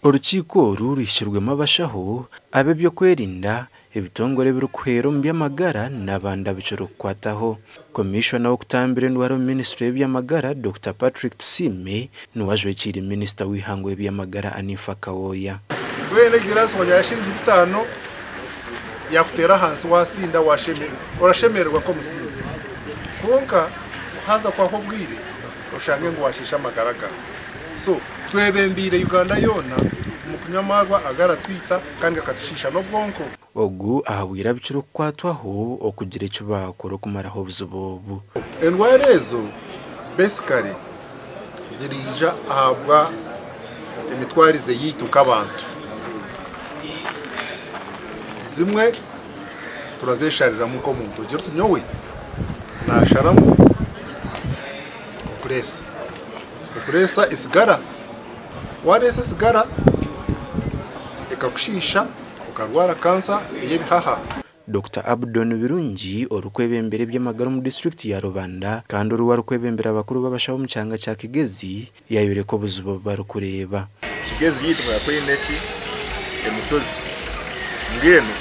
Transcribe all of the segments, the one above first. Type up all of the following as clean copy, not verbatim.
Orukiiko oru ruhikirwemu abashaho, ab'ebyokwerinda, ebitongore ebirikuhwera omu by'amagara n'abandi abu kirikukwataho. Komishona w'okutambira endwara omu minisiture y'eby'amagara, Dokita Patrick Tusiime niwe ajwekiire minisita w'eihanga ow'eby'amagara Anifa Kawooya. Mbwenu egiraasi wanywa ya shiringi bitaano yakuteera ahansi wasinda orashemererwa nk'omusinzi. Kwonka haaza kuhwaho obwire oshange ngu washiisha amagara gaawe. So twebembeire Uganda yoona omu kunywa amaarwa agaratwita kandi gakatushiisha n'obwonko. Ogu ahabwire abikirikukwatwaho okugira eki baakora okumaraho obuzibu obu. Endwara ezo basically ziriija ahabwa emitwarize yaitu nk'abantu. Zimwe turazeshariramu nk'omuntu ogira oti nyowe nasharamu okureesa. Okureesa esigara, wareesa esigara ekakushiisha okarwara kansa ey'ebihaha. Dokita Abdon Birungi orikwebembera eby'amagara omu disiturikiti ya Rubanda kandi oriwe arikwebembera abakuru b'abashaho omu kyanga kya Kigezi yayoreka obuzibu obu barikureeba. Kigezi yaitu manya ku eine ki? Emishozi. Mbwenu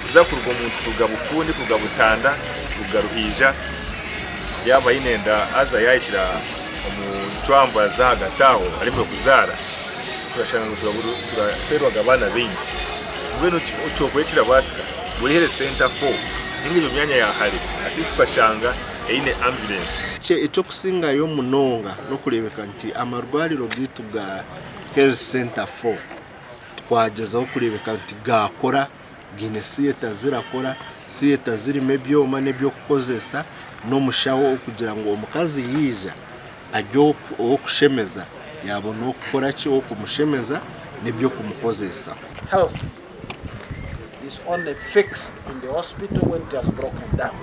kuza kuruga omuntu kuruga Bufundi, kuruga Butanda, kuruga Ruhaija yaaba aine enda haza yaahikira omu ncwamba z'ahagati aho aremire kuzaara, turashanga ngu turafeerwaga abaana baingi. Mbwenu kyokora ekirabaasika buri health center for ninga egyo myanya ya hare at least tukashanga eine ambulance. Eky'okusingayo munonga n'okureebeka nti amarwariro gaitu ga health center for twagyezaho kureebeka nti gaakora, gaine theatre zirakora, theatre zirimu ebyoma n'eby'okukozesa n'omushaho okugira ngu omukazi yaija ari ow'okushemeza yaabona ow'okukora ki, ow'okumushemeza n'eby'okumukozesa. Health is only fixed in the hospital when it has broken down.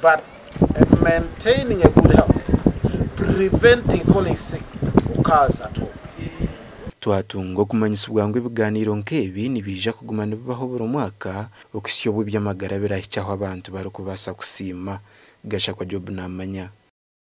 But maintaining a good health, preventing falling sick occurs at home. Twatunga okumanyisibwa ngu ebigaaniiro nk'ebi nibiija kuguma nibibaho buri mwaka okuhitsya obu eby'amagara birahikye ahu abantu barikubaasa kusiima. Gashakwa Job naamanya.